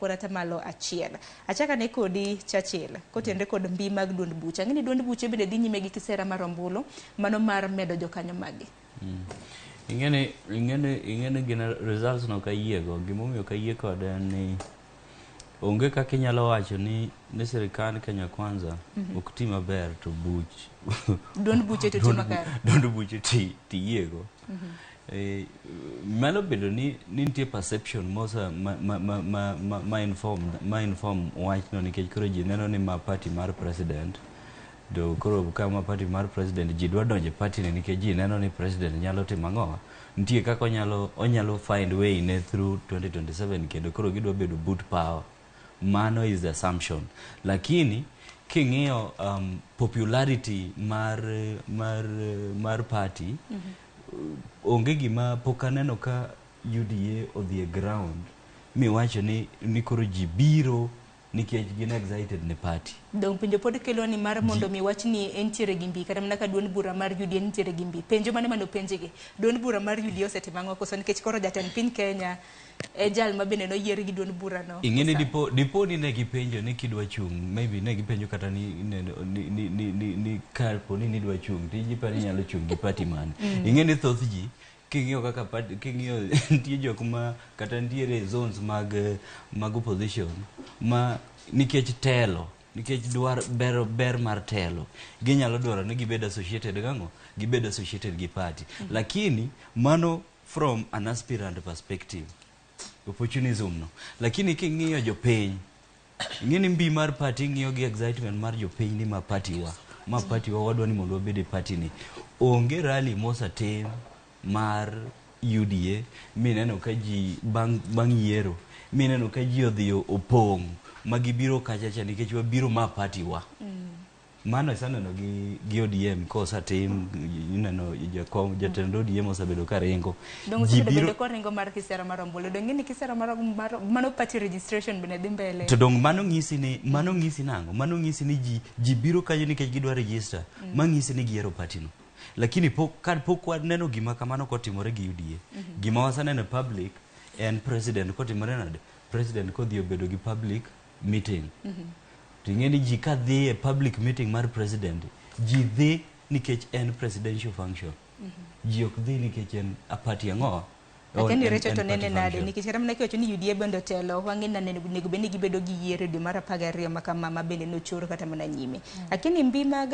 kwan 1%. Achak ane kodi Churchill, kotenre kod mbi mag duond buche. Ang'e ni duond buche bende dhi nyime gi kisera mar ombulu, mano mar medo jokanyo maggi. Ing'eni gina results no kayiego. Gimomiyo kayie kode en ni onge kaka inyalo wacho ni sirikand Kenya Kwanza ok ti maber to buch duond buche to ti makare. Duond buche ti tiyiego. Nyalo bedo ni nitie perception mosa ma inform wachno, nikech koro ji neno ni ma party mar president, to koro ka ma party mar president, ji dwa donjo e party ni nikech ji neno ni president nyalo timo ang'o, nitie kaka onyalo find way ne through 2027, kendo koro gidwa bedo but power. Mano is the assumption, lakini king'iyo popularity mar party, onge gima pok aneno ka UDA odhi e ground miwacho ni koro ji biro nikech gin excited ne party. Dong penjo pod kelo ni mar mondo mi wach ni entiere gi mbi, kata mana ka duond bura mar UDA nitiere gi mbi. Penjo mane mane openjgi? Duond bura mar UDA osetimo ang'o koso nikech koro jatend piny Kenya e jal ma bende noyier gi duond bura no. Ing'eni dipo ni ne gipenjo ni kidwa chung', maybe ne gipenjo kata ni kapo ni nidwa chung' to iparo inyalo chung' gi party mane. Ing'eni thoth ji king'iyo kaka party, king'iyo nitie jok ma kata nitiere zones mag opposition ma nikech telo, nikech dwar ber mar telo, ginyalo dwaro ni gibed associated gang'o, gibed associated gi party. Lakini mano from an aspirant perspective, opportunism no. Lakini king'iyo jopiny, ing'e ni mbi mar party ing'iyo gi excitement mar jopiny ni ma party wa, ma party wa, wadwa ni mondo wabed e party ni. Onge rally mosetim mar UDA mineno ka ji bang' yiero mineno ka ji odhi opong' ma gibiro kacha cha nikech wabiro ma party wa. Mano iseneno gi ODM kosetim, ineno jakom, jatend ODM osebedo ka ringo. Dong Ji osebedo biro bende koringo mar kisera mar ombulu. Dong ng'e ni kisera mar mano party registration bende dhi mbele. To dong mano ng'isi nang'o? Mano ng'isi ni ji biro kanyo nikech gidwa register. Ma ng'isi ni gihero party no. Lakini pok ka pok waneno gima kamano kotimore gi UDA. Gima waseneno e public en president kotimore nade? President kodhi obedo gi public meeting. To ing'e ni ji kadhi e public meeting mar president, ji dhi nikech en presidential function. Ji ok dhi nikech en a party ang'o? Lakini En- Recho en to party nene nade function. nikech kata mana kiwacho ni UDA bende otelo, wang'e na onego bed ni gibedo gi yiero e dwe mar 12 ma kama ma bende nochor kata mana nyime. Lakini mbi mag